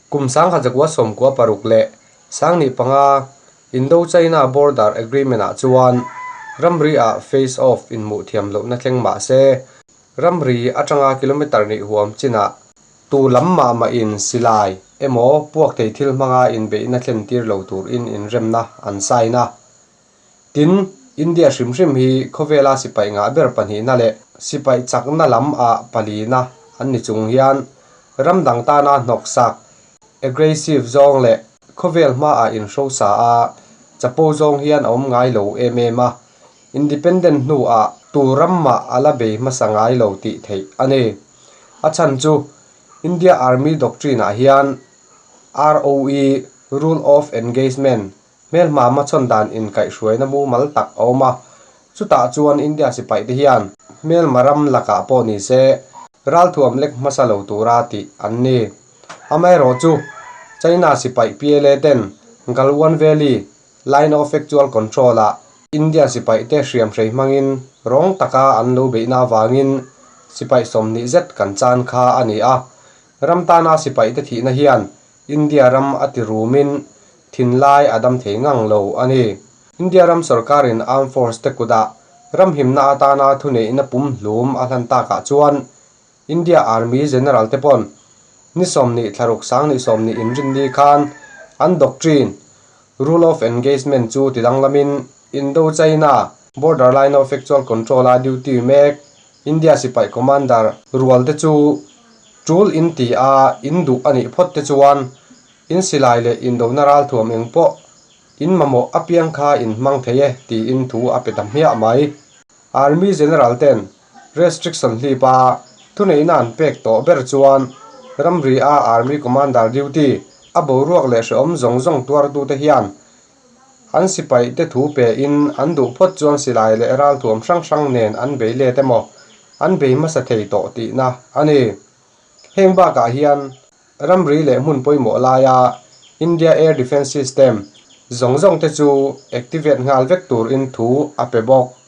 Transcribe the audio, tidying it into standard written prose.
Kum 1996 leh 2005 Indo-China Border Agreement-ah chuan ramri-ah face-off inhmuh thiam lohna thleng mah se, ramri atanga kilometre nih huam chinah tu lam mah mahin silai emaw puak thei thil hmanga inbeihna thlen tir lo turin inremna an sign a. Tin, India hrim hrim hi khawvela sipai ngah ber pahnihna leh sipai chakna lam ah palina an ni chung hian ram dang tana hnawksak, aggressive, zawng leh khawvel hmaah inhrosa a chapo zawng hian a awm ngai lo em em a, independent hnuah tu ram mah a la bei hmasa ngai lo tih theih a ni. A chhan chu India Army Doctrine ah hian ROE, Rule of Engagement, Hmelhma hmachhawn dan inkaihhruaina mumal tak a awm a, chutah chuan India sipaihte hian hmelhma ram lakah pawh ni se ralthuam lek hmasa lo tura tih an ni. Amaherawhchu, China sipaih PLA ten Galwan Valley Line of Actual Control-ah India sipaihte hriamhrei hmangin rawng taka an lo beihna avangin sipaih 20 zet kan chan kha a ni a. Ram tana sipaihte thihna hian India ram a ti rumin thinlai a dam thei ngang lo a ni. India ram sorkarin Armed Force te kutah ram himna atana thuneihna pumhlum a hlan takah chuan India Army General te pawn ni 20 thlaruk 20 20 inrinni khan an doctrine, Rule of Engagement chu tidanglamin Indo-China Border Line of Actual Control-a duty mek India sipai Commander rual te chu tul in ti a in duh a nih phawt te chuan in silai leh indona ralthuam eng pawh in mamawh apiang kha in hmang thei e tiin thu a pe ta hmiah mai. Army General ten restriction hlip a thuneihna an pek tawh ber chuan ramri a Army Commander duty a boruak leh hrehawm zawng zawng tuartute hian An sipaihte thu pein an duh phawt chuan silai leh ralthuam hrang hrang nen an bei let emaw, an bei hmasa thei tawh tihna a ni. Heng bakah hian ramri leh hmun pawimawh laia India Air Defence System zawng zawng te chu activate nghal vek turin thu a pe bawk.